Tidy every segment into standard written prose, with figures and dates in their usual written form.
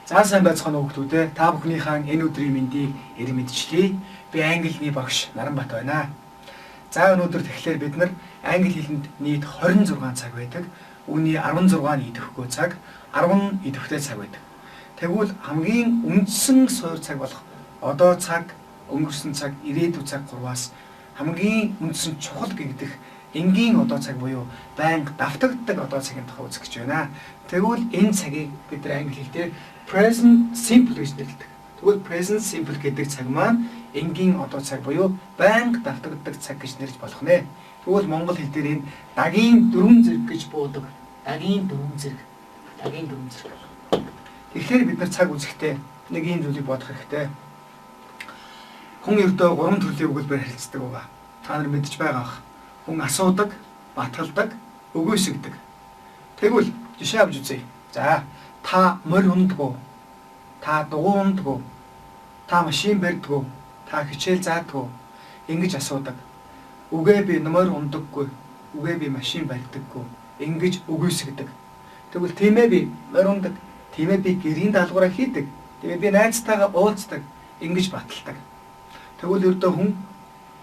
За, сайн байцгаана уу, хүүхдүүдээ. Та бүхнийхээ энэ өдрийн мэндийг эрэн мэндчилье. Би англи хэлний багш Наранбат байна. За, өнөөдөр тэгэхээр бид нар англи хэлэнд нийт 26 цаг байдаг. Үүний 16 нь идэвхгүй цаг, 10 идэвхтэй цаг байдаг. Тэгвэл хамгийн үндсэн суурь цаг болох одоо цаг, өнгөрсөн цаг, ирээдүйн цаг гурваас хамгийн үндсэн чухал гэгдэх энгийн одоо цаг буюу байнга давтагддаг одоо цагийн тухай үзэх гэж байна. Тэгвэл энэ цагийг бид нар англи хэлээр present simple гэж нэрлэдэг. Тэгвэл present simple гэдэг цаг маань энгийн одоо цаг буюу байнга давтагддаг цаг гэж нэрлэж болох нэ. Тэгвэл монгол хэл дээр энэ дагийн дөрвөн зэрэг гэж буудаг. Дагийн дөрвөн зэрэг. Дагийн дөрвөн зэрэг. Тэгэхээр бид нар цаг үзэхдээ нэг ийм зүйлийг бодох хэрэгтэй. Хүн ердөө гурван төрлийн өгүүлбэр харилцдаг байгаа. Та нар мэдж байгаа бах. Хүн асуудаг, баталдаг, үгүйсгэдэг. Тэгвэл жишээ авч үзье. За, та морь унадаг уу? Та дугуй унадаг уу? Та машин барьдаг уу? Та хичээл заадаг уу? Ингэж асуудаг. Үгүй, би морь унадаггүй. Үгүй, би машин барьдаггүй. Ингэж үгүйсгэдэг. Тэгвэл тийм ээ, би морь унадаг. Тийм ээ, би гэрийн даалгавраа хийдэг. Тийм ээ, би найзтайгаа уулздаг. Ингэж баталдаг. Тэгвэл ердөө хүн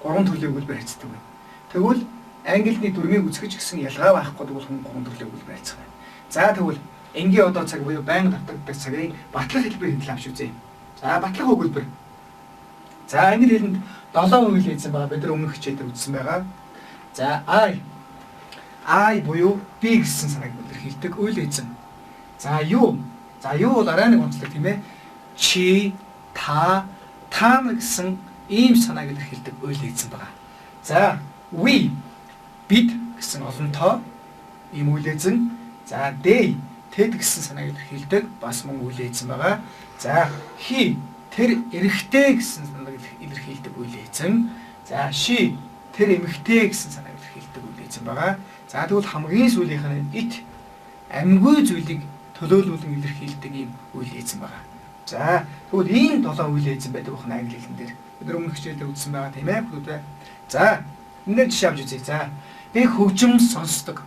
гурван төрлийн өгүүлбэр харьцдаг байна. Тэгвэл англи дүрмийг үзэх гэсэн ялгаа байхгүй, тэгвэл хүн гурван төрлийн өгүүлбэр харьцах байна. За, тэгвэл энгийн одоо цаг буюу байнга давтагддаг цагийн батлах хэлбэр хэлэл авч үзье. За, батлах өгүүлбэр. За, англи хэлэнд 7 үйл эзэн байгаа. Бид нар өмнөх хичээлээр үзсэн байгаа. За, I. I буюу би гэсэн санааг илэрхийлдэг үйл эзэн. За, you. За, you бол арай нэг онцлог, тийм ээ. Чи, та, та нар гэсэн ийм санааг илэрхийлдэг үйл эзэн байгаа. За, we, бид гэсэн олон тоо ийм үйл эзэн. За, they, тэд гэсэн санааг илэрхийлдэг бас мөн үйл эзэн байгаа. За, he, тэр эрэгтэй гэсэн санааг илэрхийлдэг үйл эзэн. За, she, тэр эмэгтэй гэсэн санааг илэрхийлдэг үйл эзэн байгаа. За, тэгвэл хамгийн сүүлийнх нь it, амьгүй зүйлийг төлөөлүүлэн илэрхийлдэг ийм үйл эзэн байгаа. За, тэгвэл ийм долоон үйл эзэн байдаг байна англи хэлэн дээр. Бид нар өмнөх хичээлээр үзсэн байгаа, тийм ээ, хүүхдүүдээ. За, энэ жишээ авч үзье. За, би хөгжим сонсдог.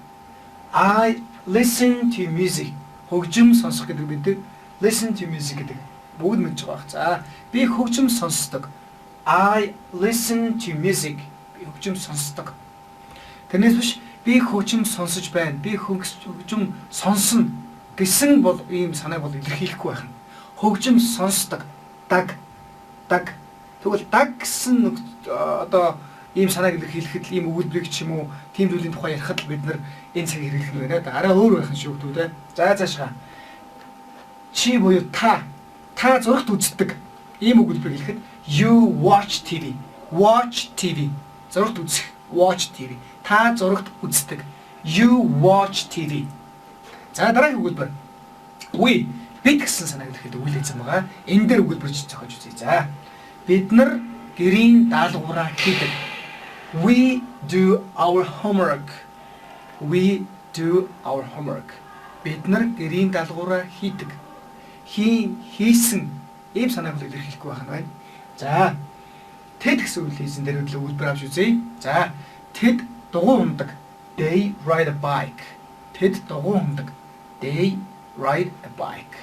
I listen to music. Хөгжим сонсох гэдэг бид listen to music гэдэг бүгд мэдж байгаа бах. За, би хөгжим сонсдог. I listen to music. Би хөгжим сонсдог. Тэрнээс биш би хөгжим сонсож байна. Би хөгжим сонсно гэсэн бол ийм санааг бол илэрхийлэхгүй байх нь. Хөгжим сонсдог. Даг. Даг. Тэгвэл даг гэсэн одоо ийм санааг илэрхийлэхэд л ийм өгүүлбэрийг ч юм уу, тийм зүйлийн тухай ярихад л бид нар энэ цаг хэрэглэх нь байна. Арай өөр байх нь шүү дээ. За, цаашгаа. Чи буюу та, та зурагт үздэг. Ийм өгүүлбэрийг хэлэхэд you watch TV. Watch TV. Зурагт үзэх, watch TV. Та зурагт үздэг. You watch TV. За, дараагийн өгүүлбэр. We, бид гэсэн санааг илэрхийлдэг үйл эзэн байгаа. Энэ дээр өгүүлбэр зохиож үзье. За. Бид нар гэрийн даалгавраа хийдэг. We do our homework. We do our homework. Бид нар гэрийн даалгавраа хийдэг. Хийсэн ийм санааг бол илэрхийлэхгүй байх нь байна. За, тэд гэсэн үйл эзэн дээр хөдлөө өгүүлбэр авч үзье. За, тэд дугуй унадаг. They ride a bike. Тэд дугуй унадаг. They ride a bike.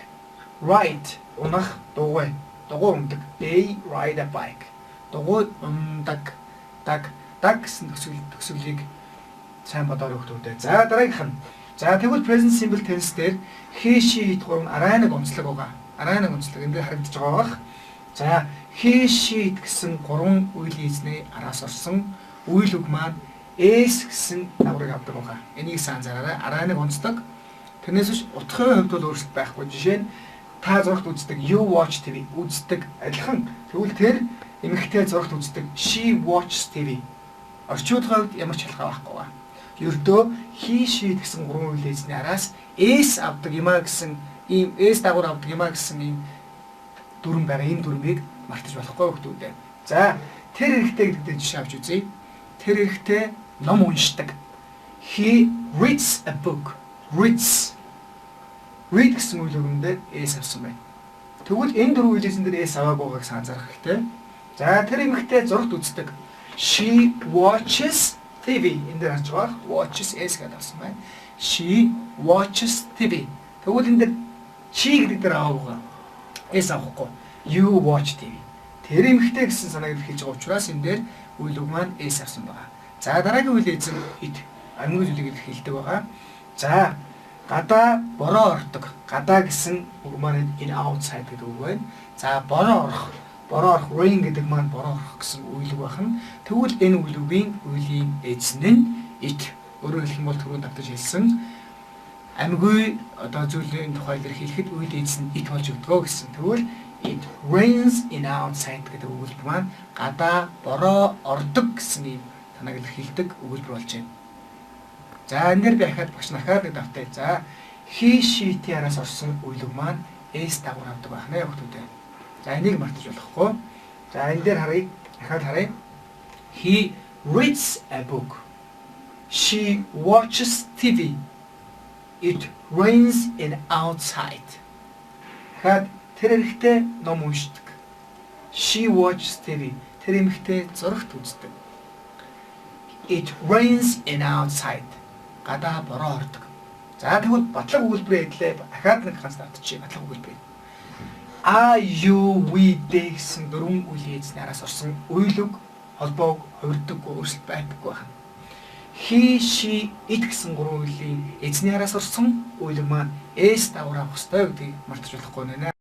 Ride унах, дугуй. Дугуй унадаг. They ride a bike. Дугуй унадаг. Даг, даг гэсэн төгсгөлийг сайн бодоорой, хүүхдүүдээ. За, дараагийнх нь. За, тэгвэл present simple tense дээр he, she, it гурав нь арай нэг онцлог байгаа. Арай нэг онцлог энэ дээр харагдаж байгаа бах. За, he, she, it гэсэн гурван үйл эзний араас орсон үйл үг маань s гэсэн дагаврыг авдаг байгаа. Энийг сайн анзаараарай. Арай нэг онцлог. Тэрнээс биш утгын хувьд бол өөрчлөлт байхгүй. Жишээ нь, та зурагт үздэг, you watch TV, үздэг адилхан. Тэгвэл тэр эмэгтэй зурагт үздэг, she watches TV. Орчуулгын хувьд ямар ч ялгаа байхгүй ба. Ердөө he, she гэсэн гурван үйл эзний араас s авдаг юмаа гэсэн ийм s дагавар авдаг юмаа гэсэн ийм дүрэм байгаа. Энэ дүрмийг мартаж болохгүй, хүүхдүүдээ. За, тэр эрэгтэй гэдэг дээр жишээ авч үзье. Тэр эрэгтэй ном уншдаг. He reads a book. Reads. Read гэсэн үйл үгэн дээр s авсан байна. Тэгвэл энэ дөрвөн үйл эзэн дээр s аваагүй байгааг сайн анзаарах хэрэгтэй. За, тэр эмэгтэй зурагт үздэг. She watches TV. Энэ дээр харж байгаа watches s гэдэг авсан байна. She watches TV. Тэгвэл энэ дээр чи гэдэг дээр аваагүй байгаа. S авахгүй. You watch TV. Тэр эмэгтэй гэсэн санааг илэрхийлж байгаа учраас энэ дээр үйл үг маань S авсан байгаа. За, дараагийн үйл эзэн it, амьгүй зүйлийг илэрхийлдэг байгаа. За, гадаа бороо ордог. Гадаа гэсэн үг маань энэ outside гэдэг үг байна. За, бороо орох. Бороо орох, rain гэдэг маань бороо орох гэсэн үйл үг байна. Тэгвэл энэ үйл үгийн үеийн эзэн нь it. Өөрөөр хэлэх юм бол түрүүн давтаж хэлсэн амьгүй одоо зүйлийн тухай илэрхийлэхэд үйл эзэн it болж өгдөгөө гэсэн. Тэгвэл "It rains in outside" гэдэг өгүүлбэр маань гадаа бороо ордог гэсэн ийм санааг илэрхийлдэг өгүүлбэр болж байна. За, энэ дээр би ахаад багш нахаад нэг давтая. За, he, she, it араас орсон үйл үг маань s дагавар авдаг байх нэ, хүүхдүүдээ. За, энийг мартаж болохгүй. За, энэ дээр харъя. Дахиад харъя. He reads a book. She watches TV. It rains in outside. Дахиад, тэр эрэгтэй ном уншдаг. She watches TV. Тэр эмэгтэй зурагт үздэг. It rains in outside. Гадаа бороо ордог. За, тэгвэл батлаг өгүүлбэрээ хэдлээ. Дахиад нэг ганц давтчих. Батлаг өгүүлбэр. I, you, we, they гэсэн дөрвөн үеийн эзний араас орсон үйл үг холбоог хувирдаггүй, өөрчлөлт байдаггүй байна. He, she, it гэсэн гурван үеийн эзний араас орсон үйл үг маань s дагавар авах ёстой гэдгийг мартаж болохгүй нэ.